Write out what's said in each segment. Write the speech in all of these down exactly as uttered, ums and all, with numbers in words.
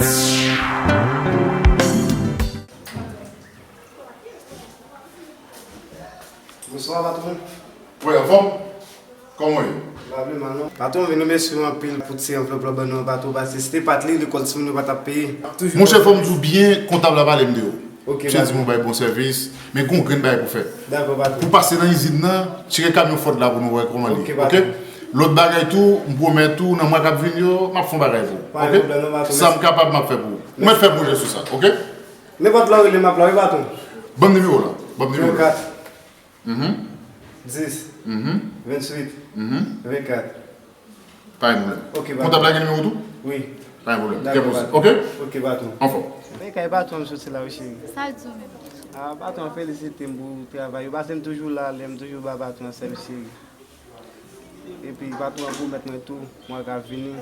Bonswa, patwon. Wi, anfòm? Kòman w ye? M pa vle mal, non. Patwon, m vin remèsye w anpil pou ti anvlòp la w ban nou an, patwon, paske si te pa t li, lekòl timoun yo pa t ap peye. Monchè, fò m di w byen, kontab la pale m de ou. Ok, patwon. Misye di m ou bay bon sèvis, men gen yon grenn bagay pou fè. Dakò, patwon. Pou pase nan izin nan, tire kamyon Ford la pou nou wè kòman li ye. Ok, patwon. Ok? Lòt bagay tou, m pwomèt ou, nan mwa k ap vin yo, m ap fè yon bagay pou ou. Pa gen pwoblèm, non, patwon. Sa m kapab, m ap fè pou ou. Ou mèt fè pwojè sou sa, ok? Nenpòt lè w rele m ap la wi, patwon. Ban m nimewo w la. Ban m nimewo w la. Trannkat, dis, venntuit, vennkat. Pa gen pwoblèm. Ok, patwon. Kontab la gen nimewo w tou? Wi. Pa gen pwoblèm. Dakò, patwon. Ok? Ok, patwon. Anfòm. Men kay patwon m soti la wi, cheri. Sa l di w menm? Ah, patwon an felisite m pou travay yo. Paske m toujou la, lè m toujou ba patwon an sèvis, cheri. Epi patwon an pwomèt mwen tou, mwa k ap vini,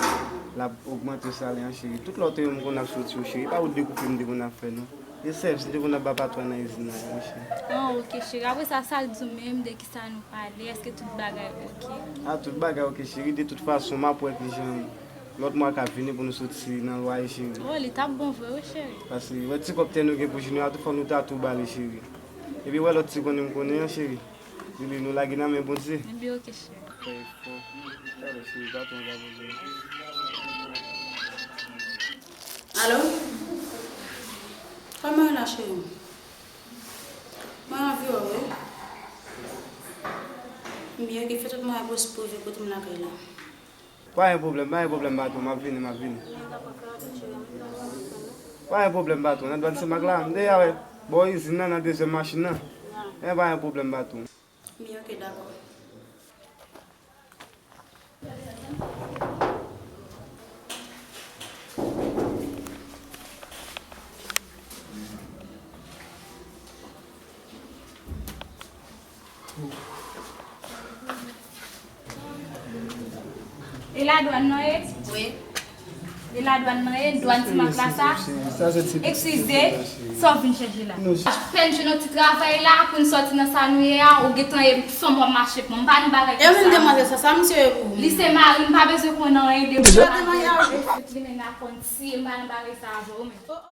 l ap ogmante salè an, cheri. Tout lè w te wè m konn ap soti yo, cheri, e pa ou dekoupe m te konn ap fè, non. E sèvis m te konn ap ba patwon nan izin nan, monchè. Ah, ok, cheri. Apre sa, sa l di w menm, de kisa nou pale? Èske tout bagay ok? Ah, tout bagay ok, cheri. De tout fason, m ap wè kijan lòt mwa k ap vini pou nou soti nan lwaye, cheri. Oh, li t ap bon vre, wi, cheri. Paske, wè, ti kòb tè nou gen pou jounen an tou, fò nou ta tou ba li, cheri. Epi, wè, lòt ti konnen m konnen an, cheri. Li, li, nou lage nan men Bondye. Ebyen, ok, cheri. Fè efò. Talè, cheri, patwon an ka poze. Alo? Kòman w la, cheri? Mwen anvi wè w, wi. Byen, ok, fè tout mwayen posib pou w vin kote m lakay la. Pa gen pwoblèm, pa gen pwoblèm, patwon, m ap vini, m ap vini. Pa gen pwoblèm, patwon, nan dwàn Senmak la, m deja wè bò izin nan, nan dezyèm machin nan. Men pa gen pwoblèm, patwon. Byen, ok, dakò. E ladwàn nan ye? Wi. E ladwàn nan ye, dwàn Senmak la sa? Eskize, sa w vin chèche la? Apèn jwenn yon ti travay la, pou n sòti nan sa nou ye a, ou gentan ye fanm w ap mache pran. M pa nan bagay konsa. E menm demwazèl sa, sa misye ye pou ou? Li se mari m, m pa bezwen konn anyen de li. Li menm la konn si, m pa nan bagay sa avè w menm.